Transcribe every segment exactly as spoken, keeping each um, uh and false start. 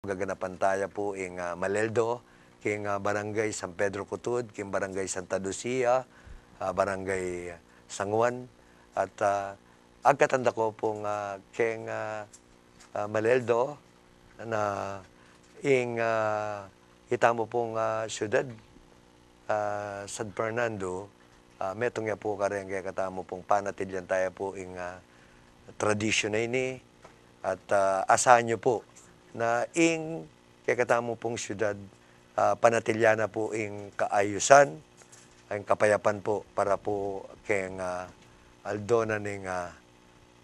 gaganapan taya pu ing, ah, Maleldo, king, ah, Barangay San Pedro Cutud, king Barangay Santa Lucia, ah, Barangay San Juan, at, ah, agkatan da ku pung, ah, keng, ah, ah, Maleldo na ing, ah, itamu pung, ah, syudad, ah, San Fernando, ah, metung ya pu kareng kekatamu pung panatilian taya pu ing, ah, tradisyun a ini, at, ah, asahan yu pu na ing kekatamu pung syudad, ah, panatilian na pu ing kaayusan, ing kapayapan pu para pu keng, ah, aldo na ning, ah,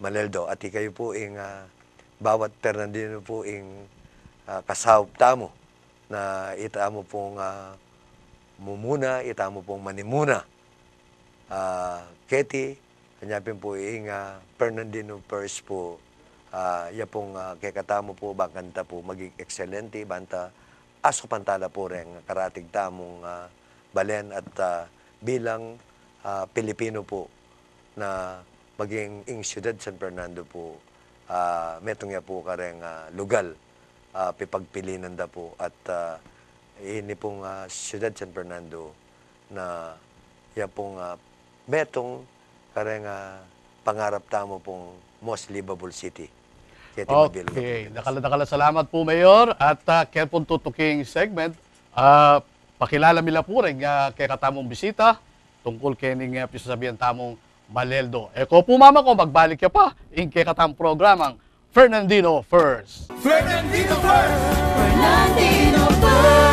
Maleldo. At ikayu pu ing, ah, bawat Fernandino pu ing, ah, kasaup tamu na itamu pung, ah, mumuna, itamu pung manimuna. Ah, keti, anya pin pu ing, ah, Fernandino First pu, ah, ya pung, ah, kekatamu pu, bang kanita pu maging ekselente, banta asupan tala pu reng karatig tamung, ah, balen at, ah, bilang, ah, Pilipino pu na maging ing syudad San Fernando pu, ah, metung ya pu kareng, ah, lugal, ah, pipagpilinan da pu at, ah, ini pung, ah, syudad San Fernando na ya pung, ah, metung kareng, ah, pangarap tamu pung most livable city. Keti mabilug a Okay, probinsya. Dakal, dakal a salamat pu, Mayor. At, ah, keng pung tutuking segment, ah, pakilala mi la pu reng, ah, kekatamung bisita tungkul kening, ah, pisasabian tamung Maleldo. E ko pu mamako, magbalik ya pa ing kekatamung programang Fernandino First. Fernandino First! Fernandino First!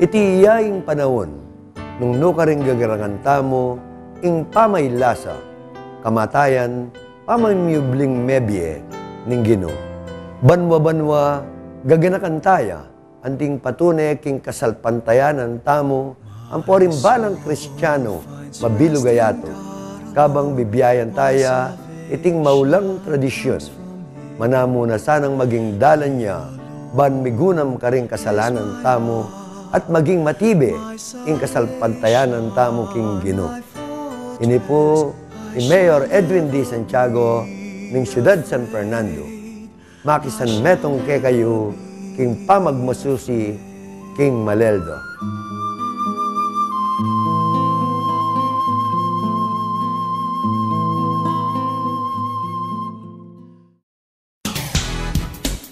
Iti ya ing panaun nung nukarin gaganakan tamu ing pamailasa, kamatayan, pamamiyubling mebie ning Ginu. Banwa-banwa gaganakan taya anting patune king kasalpantayanan tamu ampo ring balang Kristiano mabilug a yatu. Kabang bibiayan taya iting maulang tradisyun, manamu na sanang maging dalan ya ban migunam karing kasalanan tamu at maging matibe ing kasalpantayanan tamu king Ginu. Ini pu i Mayor Edwin D. Santiago ning Syudad San Fernando. Makisanmetung kekayu king pamagmasusi king Maleldo.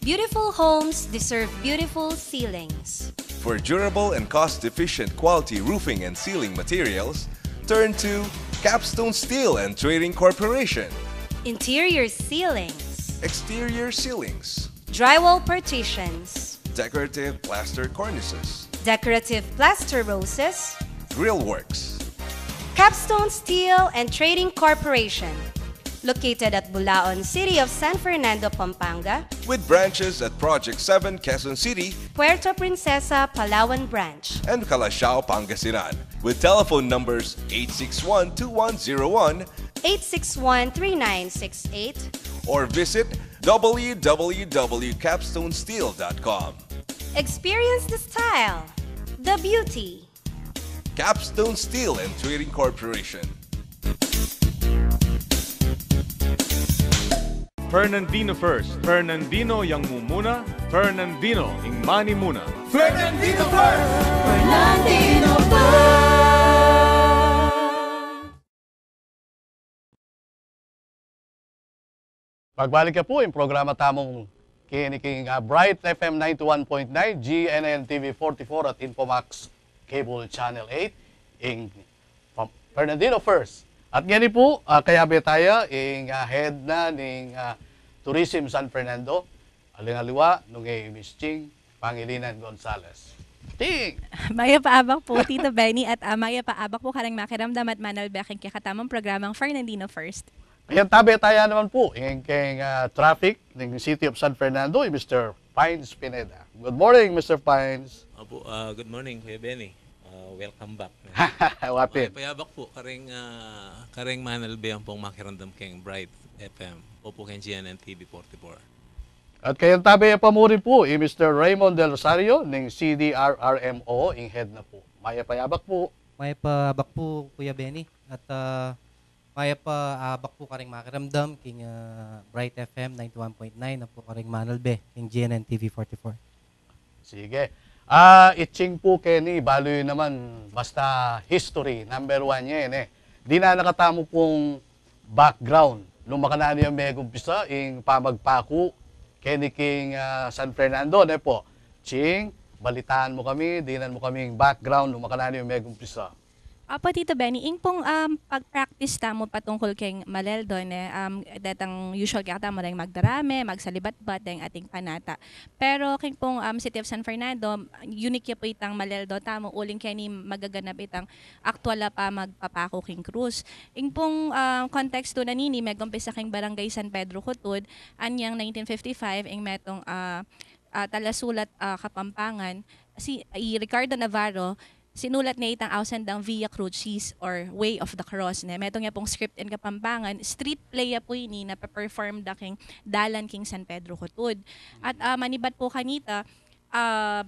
Beautiful homes deserve beautiful ceilings. For durable and cost-efficient quality roofing and ceiling materials, turn to Capstone Steel and Trading Corporation. Interior ceilings. Exterior ceilings. Drywall partitions. Decorative plaster cornices. Decorative plaster roses. Grill works. Capstone Steel and Trading Corporation, located at Bulaon, City of San Fernando, Pampanga. With branches at Project seven, Quezon City. Puerto Princesa, Palawan Branch. And Calasiao, Pangasinan. With telephone numbers eight six one two one zero one, eight six one three nine six eight, or visit W W W capstone steel dot com. Experience the style, the beauty. Capstone Steel and Trading Corporation. Fernandino First. Fernandino yang mumuna. Fernandino ing manimuna. Fernandino First! Fernandino First! Magbalik ya pu ing programa tamung kini king, ah, Bright F M ninety-one point nine, G N N T V forty-four at Infomax Cable Channel eight, ing Fernandino First. At ngeni pu, ah, kayabe taya ing, ah, head na ning, ah, Tourism San Fernando, aling aliwa nung e i Miss Ching Pangilinan Gonzales. Ching! Mayap a abak pu, Tito Benny, at, ah, mayap a abak pu kareng makiramdam at manalbe king kekatamung programang Fernandino First. Ayan, tabe taya naman pu ing keng, ah, traffic ning City of San Fernando, i Mister Pines Pineda. Good morning, Mister Pines. Opo, ah, good morning, Kuya Benny. Ah, welcome back. Wapit. Mayap a abak po, karing, ah, karing manalbe ampong makiramdam keng Bright F M. Opo, keng G N N T V forty-four. At kayang tabi pamuri po, i Mister Raymond Del Rosario, ning C D R R M O, ing head na po. Mayap a abak po. Mayap a abak po, Kuya Benny. At, ah, mayap a abak po karing makiramdam, king, ah, Bright F M ninety-one point nine, na po karing manalbe, king G N N T V forty-four. Sige. Ah, itching po keni, balu yu naman, basta history, number one ya yan e. Dinan na katamu pung background. Nung makananu yang megumpisa, ing pamagpaku, keni king, ah, San Fernando, ne po. Ching, balitaan mu kami, dinan mu kaming background, nung makananu yang megumpisa. Opo, Tito Benny, ing pung, um, pag-practice tamu patungkul keng Maleldo, ne, um, detang usual kaya tamu deng magdarame, magsalibatbat, deng ating panata. Pero keng pung, um, City of San Fernando, unique ya po itang Maleldo tamu, uling keni magaganap itang aktual a pamagpapaku king krus. Ing pung, um, kontekstu na nini, megumpisa keng Barangay San Pedro Cutud, anyang nineteen fifty-five, ing metung, ah, ah, talasulat, ah, Kapampangan, si, i Ricardo Navarro, sinulat ne itang ausan dang Via Crucis or Way of the Cross, ne. Metung ya pung script in Kapampangan, street play ya po ini na pe-perform da king dalan king San Pedro Cutud. At, ah, manibat po kanita, ah,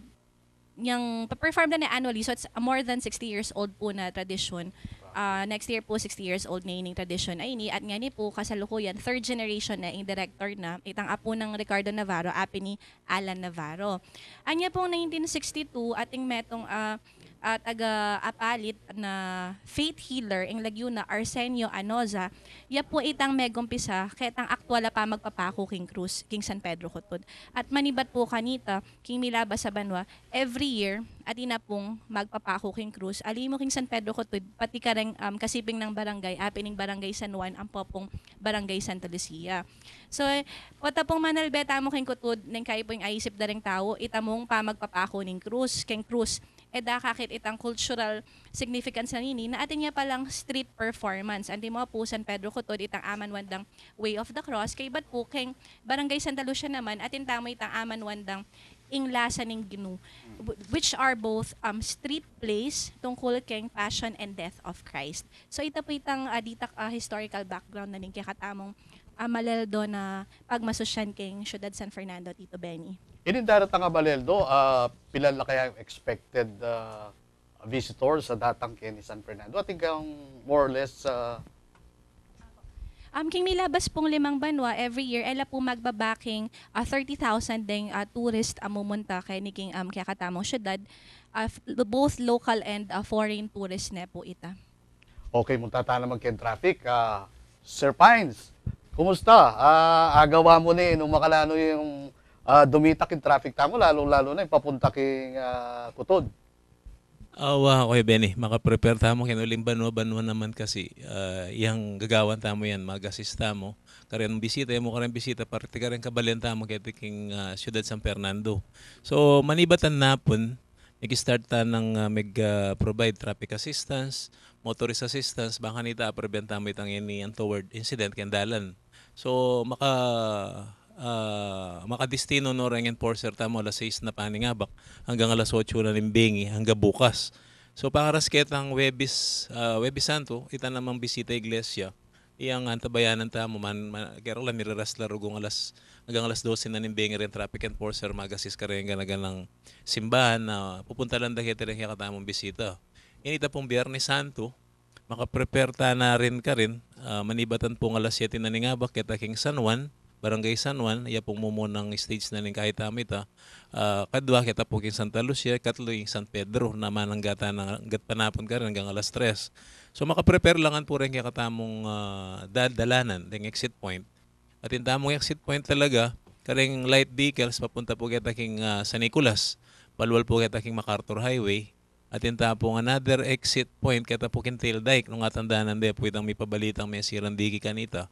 yang pe-perform da ne annually, so it's a more than sixty years old po na tradisyon. Ah, next year po, sixty years old ne ining tradisyon a ini, at ngeni po, kasalukuyan, third generation ne, ing director na, itang apu nang Ricardo Navarro, apin i Alan Navarro. Anya pong nineteen sixty-two, ating metung, ah, ah, taga-Apalit na faith healer, ing lagyu na Arsenio Anoza, ya po itang megumpisa ketang aktual a pamagpapaku king krus, king San Pedro Cutud. At manibat po kanita, king milabas a banua, every year, atin na pung magpapaku king krus, ali mu king San Pedro Cutud, pati kareng, um, kasiping nang barangay, apin ing Barangay San Juan, ampo pung Barangay Santa Lucia. So, pota pung manalbe tamu king Cutud, neng kayi pung aisip da reng tau, ita mung pamagpapaku ning krus, keng krus, e da kakit itang cultural significance na nini, na atin ya palang street performance. Antimo pu San Pedro Cutud, itang amanwan dang Way of the Cross, kaybat pu keng Barangay Santa Lucia naman, atin tamu itang amanwan dang Ing Lasa ning Ginu, wh-, which are both, um, street plays tungkul keng Passion and Death of Christ. So, ita pu itang, ah, ditak, ah, historical background na ning kekatamung, ah, Maleldo na pagmasusyan keng Syudad San Fernando, Tito Benny. Ining daratang a Maleldo, ah, pilan la kaya ing expected, ah, visitors a datang keni San Fernando? Atin kang more or less, ah, Um, king milabas pung limang banua, every year, e la pu magbabaking, ah, thirty thousand deng, ah, tourist a mumunta keni king, um, kekatamung syudad, ah, f-, both local and, ah, foreign tourist ne pu ita. Okay, munta ta naman keng traffic. Ah, Sir Pines, kumusta? Ah, agawa mu ne nung makananu ing, ah, dumitak ing traffic tamu, lalung-lalu na ing papunta king, ah, Cutud. Awa, Kuya Benny, maka-prepare tamu keng uling banua-banua naman kasi, ah, yang gagawan tamu yan, mag-assist tamu. Kareng bisita, e mu kareng bisita, parte kareng kabalen tamu keti king, ah, Syudad San Fernando. So, manibatan na pun, nag-start ta nang, ah, mag, ah, provide traffic assistance, motorist assistance, bang kanita a-prevent tamu itang any untoward incident keng dalan. So, maka, ah, makadestino no reng enforcer tamu alas sais na paningabak anggang alas otso na ning bengi, angga bukas. So, pangaras ketang Huwebes, ah, Huwebes Santo, ita namang bisita iglesia, iyang antabayanan tamu, man, man, kaya la, miraras la rugung alas, anggang alas dose na ning bengi reng traffic enforcer, mag-assist kareng gana-ganang simbahan na pupunta landa keti reng kekatamung bisita. Ini ita pung Biernes Santo, maka-prepare ta na rin karin, ah, manibatan pung alas siyete na ning abak keta king San Juan, Barangay San Juan, iya pung mumunang stage na ning kayi tamu ita. Ah, kadua keta pu king Santa Lucia, katlu ing San Pedro, na manangga ta na gat panapun karin anggang alas tres. So, maka-prepare la ngan pu reng kekatamung, ah, da-, dalanan, deng exit point. Atin tamung exit point talaga, kareng light vehicles, papunta pu keta king, ah, San Nicolas, palual pu keta king MacArthur Highway, atin ta pung another exit point keta pu king Tail Dike, nung atandanan de pu itang mipabalitang mesirang diki kanita.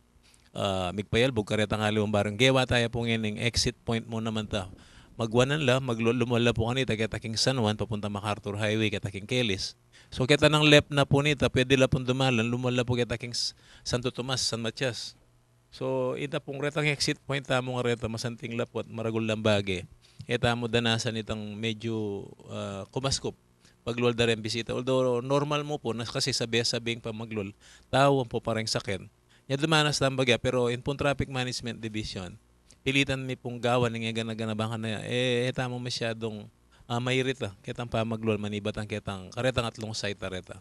Ah, migpayalbug karetang aliwang barangay, gewa ta ya pu ngening exit point mu naman ta. Magwanan la, maglu-, lumual la pu kanita keta king San Juan, papunta MacArthur Highway, keta king Kelly's. So, keta nang left na pu nita, pwede la pung dumalan, lumual la pu keta king S-, Santo Tomas, San Matias. So, ita pung retang exit point tamu nga reta, masanting lapwat, maragul lang bage. e tamu danasan itang medyu, ah, kumaskup paglual da reng bisita. Although normal mu pu na kasi sabe-sabeng pamaglul, tau ampo pa reng saken. Nya dumanas lang bagya, pero in pung Traffic Management Division, pilitan mi pung gawan ing e gana-gana bang kanita, e, e tamu masyadung, ah, mairita ketang pamaglul manibat ketang karetang atlung site a reta.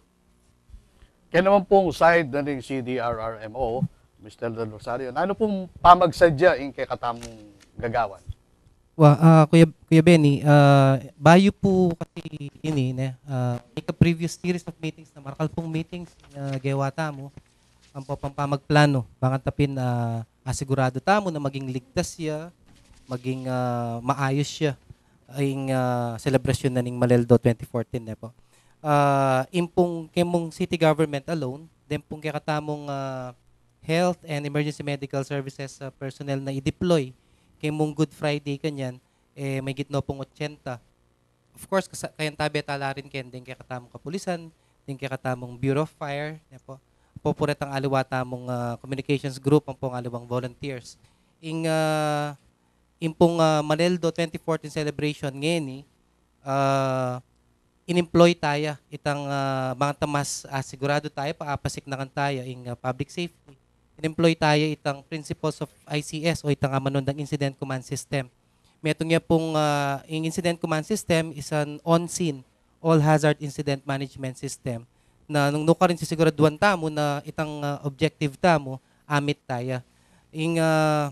Kaya naman pung side na ning C D R R M O, Mister Del Rosario, nanu pung pamagsadya ing kekatamung gagawan? Wa, ah, Kuya, Kuya Benny, ah, bayu pu kasi ini, ne, ah, ika previous series of meetings na marakal pung meetings, ah, gewa tamu, ampo pang pamagplano, bang antapin, ah, asiguradu tamu na maging ligtas ya, maging, ah, maayus ya, ing, ah, selebrasyun na ning Maleldo twenty fourteen, ne po. Ah, ing pung kemung city government alone, then pung kekatamung, ah, health and emergency medical services, ah, personnel na i-deploy kemung Good Friday kanyan, e, mayigit no pung ochenta. Of course, kasa-, kayantabe tala rin ken deng kekatamung kapulisan, deng kekatamung Bureau of Fire, ne po. Ampo pu retang aliwa tamung, ah, communications group, ampo aliwang volunteers. Ing, ah, ing pung, ah, Maleldo twenty fourteen celebration ngeni, ah, in-employ taya itang, ah, bang antang mas, ah, siguradu taya pa, ah, pasiknakan taya ing, ah, public safety. In-employ taya itang principles of I C S o itang amanu dang Incident Command System. Metung ya pung, ah, ing Incident Command System is an on-scene, all-hazard incident management system na nung nukarin sisiguraduan tamu na itang, ah, objective tamu, amit taya. Ing, ah,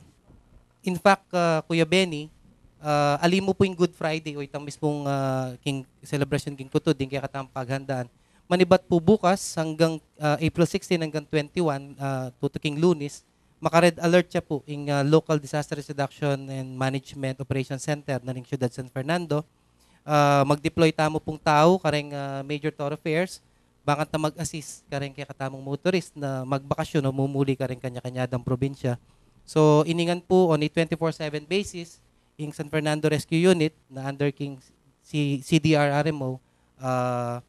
in fact, ah, Kuya Benny, ah, ali mu pu ing Good Friday o itang mismung, ah, king selebrasyon king kutud, ing kekatamung paghandaan. Manibat pu bukas hanggang, ah, April sixteen hanggang twenty-one, ah, tutuking Lunes, maka-red alert ya pu ing, ah, Local Disaster Risk Reduction and Management Operation Center na ning Syudad San Fernando. Ah, mag-deploy tamu pung tau kareng, ah, major thoroughfares, bang antang mag-assist kareng kekatamung motorist na magbakasyon o mumuli kareng kanya-kanya dang probinsya. So, ini ngan pu on a twenty-four seven basis, ing San Fernando Rescue Unit na under king C-, C D R R M O, ah,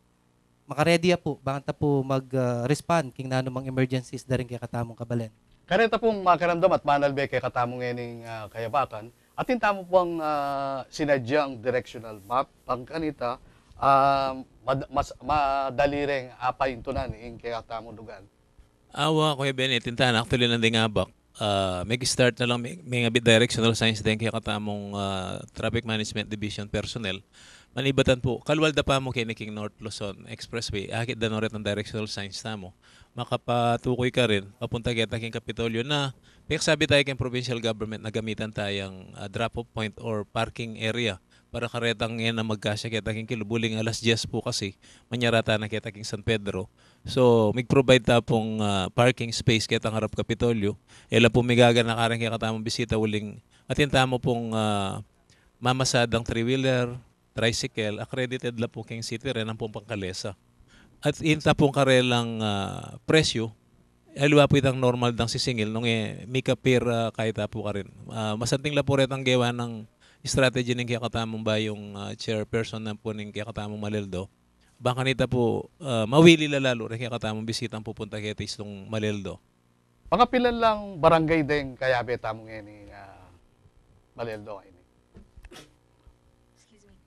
maka-ready ya pu, bang anta pu mag, ah, respond king nanumang emergencies da ring kekatamung kabalen. Kareta pung makiramdam at manalbe kekatamu ngening, ah, kayabakan, atin tamu pung, ah, sinadyang directional map, bang kanita, ah, mad-, mas, madali reng apaintunan ing kekatamung lugal. Awa, Kuya Benny, atin tana, actually, nandin nga abak. Ah, mag-start na lang, me-, mengabit directional signs deng kekatamung, ah, Traffic Management Division personnel. Manibatan pu, kalual da pa mu keni king North Luzon Expressway, akit da no retang directional signs tamu. Makapatukoy karin, papunta keta king Kapitolyo na, peksabi taya king provincial government na gamitan tayang, ah, drop-off point or parking area para karetang e na magkasya keta king kilub uling alas dyes pu kasi, manyarata na keta king San Pedro. So, mig-provide ta pung, ah, parking space ketang arap Kapitolyo. E la pu migaganaka reng kekatamung bisita uling atin tamu pung, ah, mamasadang three-wheeler, tricycle, accredited la pu king city ren ampong pangkalesa. At inta pung karelang, ah, presyu, aliwa pu itang normal dang sisingil, nung e, mika-per, ah, kaya ta pu karin. Ah, masanting la pu retang gewa nang strategy ning kekatamung bayung, ah, chairperson na pu ning kekatamung Maleldo. Bang kanita pu, ah, mawili la lalu reng kekatamung bisitang pupunta keti istung Maleldo. Pangapilan lang barangay deng kayabe tamu ngeni, ah, Maleldo ini? Excuse me.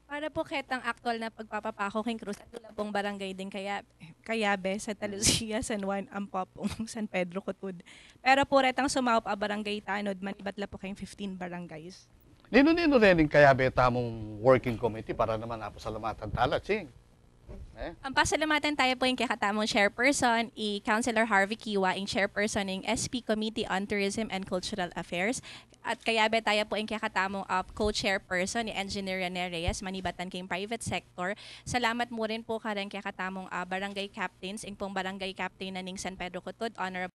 Para pu ketang aktual na pagpapapaku king krus, atiu la pung barangay deng kaya-, kayabe, Santa Lucia, San Juan, ampo pung San Pedro Cutud. Pero pu retang sumaup a barangay tanod, manibat la pu keng fifteen barangays. Ninu-ninu reng kayabe tamung working committee para naman apasalamatan tala, Ching? Eh? Ang pasalamatan taya pu ing kekatamung chairperson, i Councilor Harvey Kiwa, ing chairperson ning S P Committee on Tourism and Cultural Affairs. At kayabe taya pu ing kekatamung, uh, co-chairperson, i Engineer Rene Reyes, manibatan king private sector. Salamat mu rin pu kareng kekatamung, uh, barangay captains, ing pung barangay captain na ning San Pedro Cutud, Honorable